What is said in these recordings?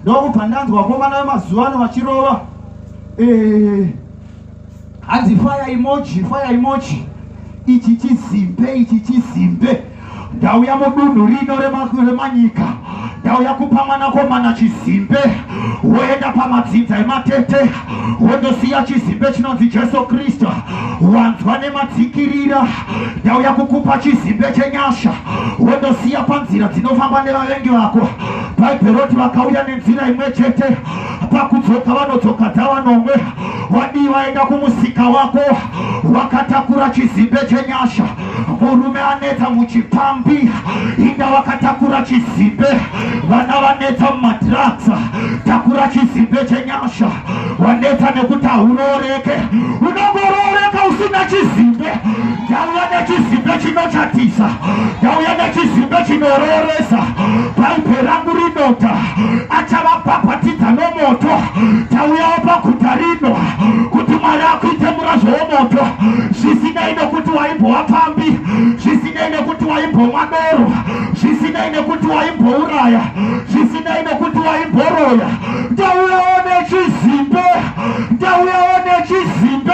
Ndokubva ndanzwa vakomana vemazuva ano vachirova eh, hanzi fire emoji, fire emoji. Ichi chizimbe, ichi chizimbe. Ndauya mudunhu rino remanyika, ndauya kupa mwanakomana chizimbe. Woenda pamadzinza ematete, wondosiya chizimbe chinonzi Jesu Kristu. Wanzwa nemadzikirira, ndauya kukupa chizimbe chenyasha, wondosiya panzira dzinofamba nevavengi vako. Bhaibheri roti vakauya nenzira imwe chete, pakudzoka vanodzoka dzava nomwe. Wadii waenda kumusika wako wakatakura chizimbe chenyasha? Murume anetsa muchipambi, inda wakatakura chizimbe. Vana vanetsa mumadrugs, takura chizimbe chenyasha. Wanetsa nekuti haurooreke, unongorooreka usina chizimbe. Ndauya nechizimbe chinochatisa, ndauya nechizimbe chinorooresa. Bhaibheri rangu rinota achavabhabhatidza nomoto. Tauyawo paguta rino kuti Mwari akuite murazvo womoto, zvisinei nokuti waimbova pfambi, zvisinei nekuti waimbomwa doro, zvisinei nekuti waimbouraya, zvisinei nekuti waimboroya. Ndauyawo nechizimbe, ndauyawo nechizimbe.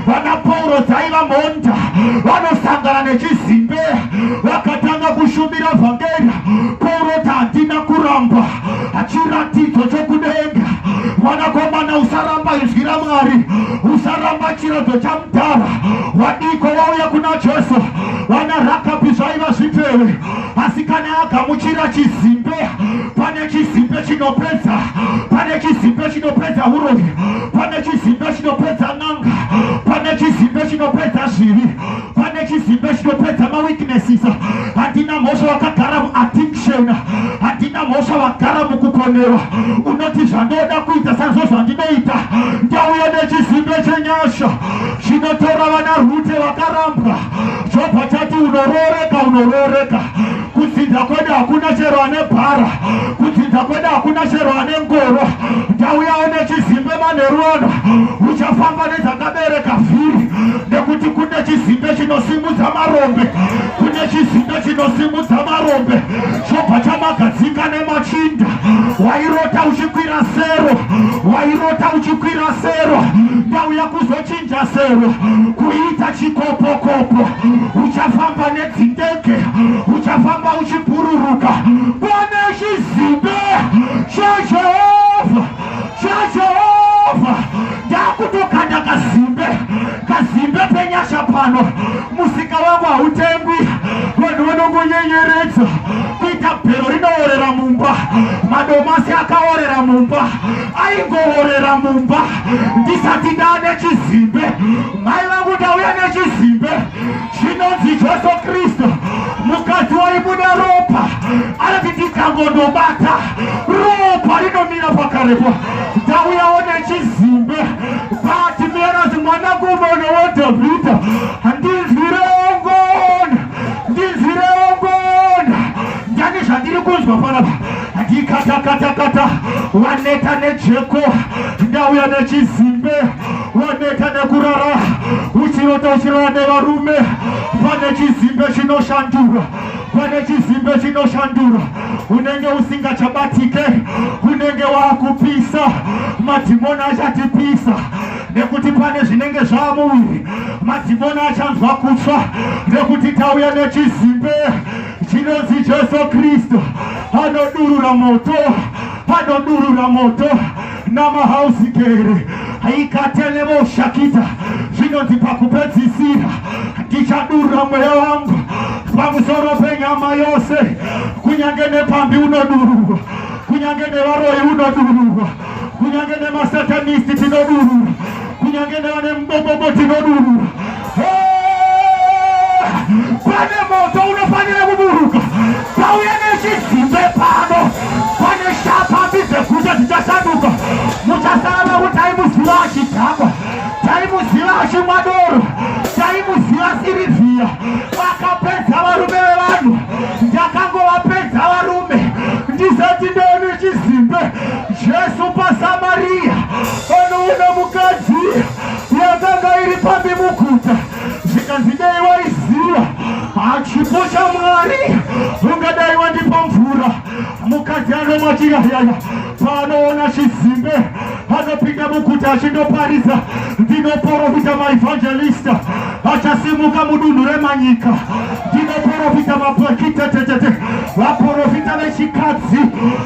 Vana Pauro dzaiva mhonda, vanosangana nechizimbe, vakatanga kushumira vhangeri. Pauro ti handina kuramba chiratidzo chokudenga. Mwanakomana, usaramba izwi raMwari, usaramba chiratidzo chamudhara. Wadiko wauya kuna Jesu. Vana Rakabi zvaiva zvipfeve, asi kana agamuchira chizimbe, pane chizimbe chinopedza, pane chizimbe chinopedza uroyi, pane chizimbe chinopedza n'anga, pane chizimbe chinopedza zvivi, pane chizimbe chinopedza maweaknesses. Handina mhosva wakagara muaddiction, handina mhosva wagara mukukonewa. Unoti zvandoda kuita sazvo zvandinoita. Ndauya nechizimbe chenyasha chinotora vana Rute vakarambwa, chobva chati unorooreka, unorooreka. Kudzinza kwedu hakuna chero ane bhara, kudzinza kwedu hakuna chero ane ngoro. Ndauyawo nechizimbe manheru ano, uchafamba nedzakabereka vhiri, nekuti kune chizimbe chinosimudza marombe, kune chizimbe chinosimudza marombe, chobva chamagadzika nemachinda. Wairota uchikwira sero, wairota uchikwira sero, ndauya kuzochinja sero kuita chikopokopo. Uchafamba nedzindege, uchafamba uchibhururuka. Pane chizimbe chaJehovha, chaJehovha. Ndakutokanda kazimbe, kazimbe penyasha pano. Musika wangu hautengwi, vanhu vanongonyenyeredza kuita bhero rinoorera mumba. Madomasi akaorera mumba, aingoorera mumba ndisati ndane chizimbe. Mai vangu, ndauya nechizimbe chinonzi Jesu Kristu. Mukadzi waibuda ropa anoti ndikangondobata ropa rinomira pakarepo. Ndauyawo nechizimbe. Batimerasi mwanakomana waDhavhidha, ndinzwirewo ngoni, ndinzwirewo ngoni. Ndani zvandiri kunzwa panapa? Ndikatakatakata, waneta nejeko, ndauya nechizimbe. Waneta nekurara uchirota uchirara nevarume. Pane chizimbe chinoshandura, pane chizimbe chinoshandura. Unenge usingachabatike, unenge wakupisa, madhimoni achatipisa nekuti pane zvinenge zvamuviri. Madhimoni achanzwa kutsva nekuti tauya nechizimbe chinonzi Jesu Kristu. Anodurura moto, anodurura moto namahausikere aikatelevoshakita. Zvinonzi pakupedzisira ndichadurura mweya wangu pamusoro penyama yose. Kunyange nepambi unodururwa, kunyange nevaroyi unodururwa, kunyange nemasatanisti tinodurura, kunyange nevane mubobobo tinodurura. Pane moto unofanira kuburuka, pauya nechizimbe pano. Pane shapambi dzeguta dzichasanduka. Muchasara kuti taimuziva achidhakwa, taimuziva achimwa doro, taimuziva sirivhiya akapedza varume vevanhu. Ndakangovapedza varume ndisati ndaone chizimbe. Jesu paSamariya anoona mukadzi yakanga iri pambi muguta, zvikanzi dai waiziva chipo chaMwari ungadai wandipa mvura. Mukadzi anomwa chiyayaya. Paanoona chizimbe anopinda muguta achindoparidza. Ndinoporofita maevangelista achasimuka mudunhu remanyika. Ndinoporofita mapakitetetete vaporofita vechikadzi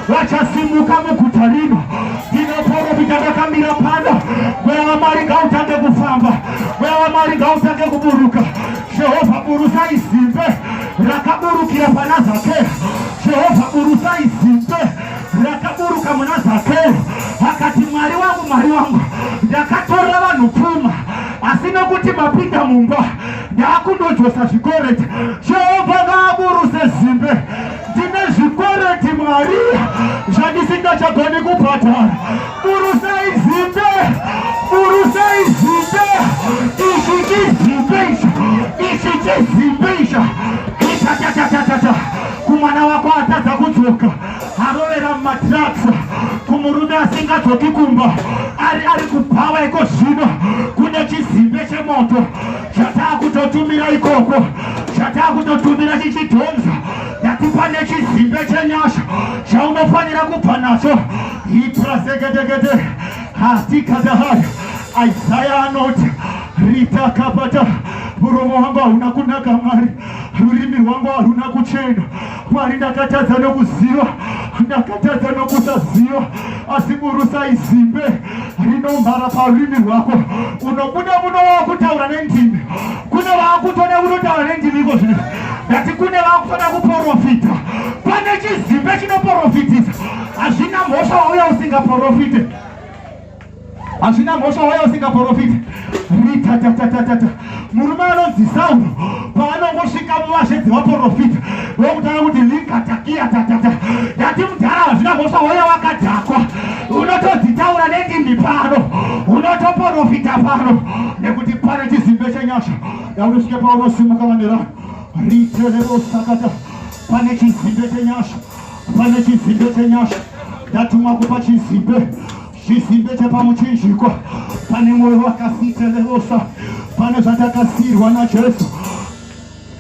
vachasimuka muguta rino. Ndinoporofita ndakamira pano. Mweya waMwari ngautange kufamba, mweya waMwari ngautange kuburuka. Jehovha burusai zimbe rakaburukira pana Zakeo. Jehovha burusai zimbe rakaburuka muna Zakeo. Akati, Mwari wangu, Mwari wangu, ndakatorera vanhu pfuma, asi nokuti mapinda mumba ndakundodzosa zvikwereti. Jehovha ngaaburuse zimbe. Ndine zvikwereti Mwari zvandisingachagoni kubhadhara. Burusai zimbe, burusai zimbe, ichi chizimbe ichi, ichi chizimbe ichi. Itatatata kumwana wako atadza kudzoka arovera mumadrugs, kumurume asingadzoki kumba ari ari kubhawa iko zvino, kune chizimbe chemoto chatakutotumira ikoko, chatakutotumira chichidhonza. Ndati pane chizimbe chenyasha chaunofanira kubva nacho. Ipraseketekete hatikadahaya. Isaya anoti ritakabata muromo wangu hauna kunaka Mwari, rurimi rwangu haruna kuchena Mwari, ndakatadza nokuziva, ndakatadza nokusaziva, asi burusai zimbe rinomhara parurimi rwako. Unobuda muno wakutaura nendimi, kune vakutoda kutotaura nendimi iko zvino. Ndati kune vakutoda kuporofita, pane chizimbe chinoporofitisa. Hazvina mhosva wauya usingaporofite, hazvina mhosva wauya usingaporofite. Ritatatatata murume anonzi Sauro paanongosvika muvazvedzi vaporofita vokutanga kuti likatakia tatata. Ndati mudhara, hazvina mhosva wauya wakadhakwa, unotodzitaura nendimi pano, unotoporofita pano, nekuti pane chizimbe chenyasha. Daunosvike paunosimuka manera ritererosakata, pane chizimbe chenyasha, pane chizimbe chenyasha. Ndatumwa kupa chizimbe, chizimbe chepamuchinjikwa. Pane mwoyo wakasitelerosa, pane zvatakasiyirwa naJesu,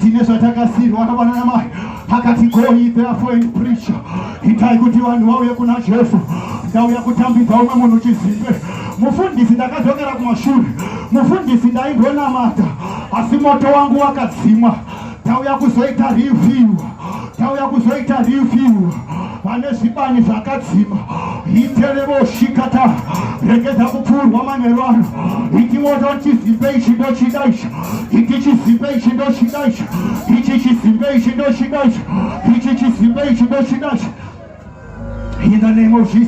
tine zvatakasiyirwa nabana namai. Akati, "Go ye therefore and preach." Itai kuti vanhu vauye kuna Jesu. Ndauya kutambidza umwe munhu chizimbe. Mufundisi, ndakadzokera kumashure. Mufundisi, ndaimbonamata asi moto wangu wakadzimwa. Tauya kuzoita review, tauya kuzoita review. Vane zvibani zvakadzima, iterevoshikata, regedza kupfuurwa manheru ano. Iti moto, chizimbe ichi ndochida ichi. Iti chizimbe ichi ndochida ichi, ichi chizimbe ichi ndochida ichi, ichi chizimbe ichi ndochida ichi. In the name of Jesus.